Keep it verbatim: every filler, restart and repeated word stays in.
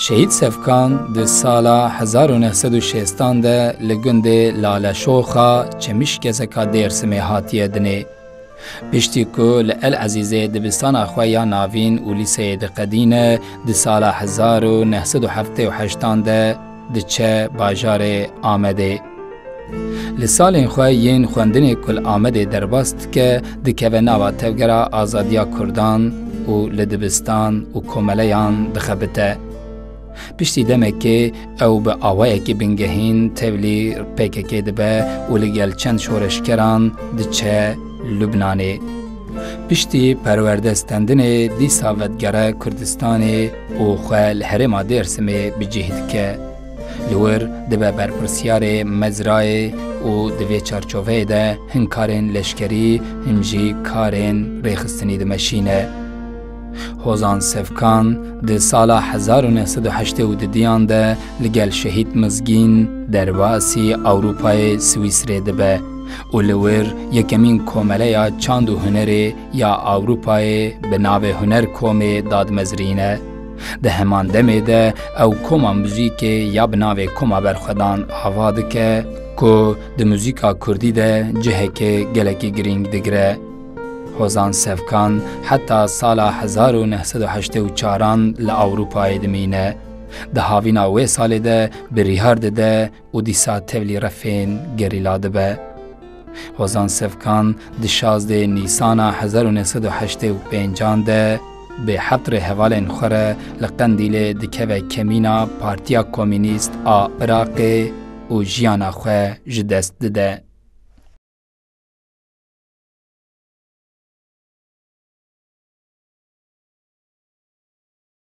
Şehîd Sevkan di sala hezar û neh sed û şêstan de li gundê Laleşoxa Çemişgezeka Dêrsimê hatiye dinê. Piştî ku li El Ezîzê dibistana xwe ya navîn û lîseyê diqedîne, di sala hezar û neh sed û heftê û heştan de diçe bajarê Amedê. Li salên xwe yên xwendinê ku li Amedê derbas dike, dikeve nava tevgera azadiya Kurdan û li dibistan û komeleyan dixebite. Piştî demekê ew bi awayekî bingehîn tevlî P K K dibe û li gel çend şoreşgeran diçe Lubnanê. Piştî perwerdestendinê dîsa vedigere Kurdistanê û xwe li herêma Dêrsimê bi cih dike. Li wir dibe berpirsiyarê mezrayê û di vê çarçoveyê de hin karên leşkerî, hin jî karên rêxistinî dimeşîne. Hozan Sevkan di sala hezar û neh sed û heştê û duduyan de li gel Şehîd Mizgîn derbasî Ewropayê Swîsrê dibe û li wir yekemîn komeleya çand û hunerê ya Ewropayê bi navê Hunerkomê dadmezrîne. Di heman demê de ew koma muzîkê ya bi navê Koma Berxwedan ava dike ku di muzîka kurdî de cihekê gelekî girîng digire. Hozan Sevkan heta sala hezar û neh sed û heştê û çaran li Ewropayê dimîne. Di havîna wê salê de birîhar dide û dîsa tevlî refên gerîla dibe. Hozan Sevkan di şazdê Nîsana hezar û neh sed û heştê û pêncan de bi heft rêhevalên xwe re li Qendîlê dikeve kemîna Partiya Komînîst a Iraqê û jiyana xwe ji dest dide.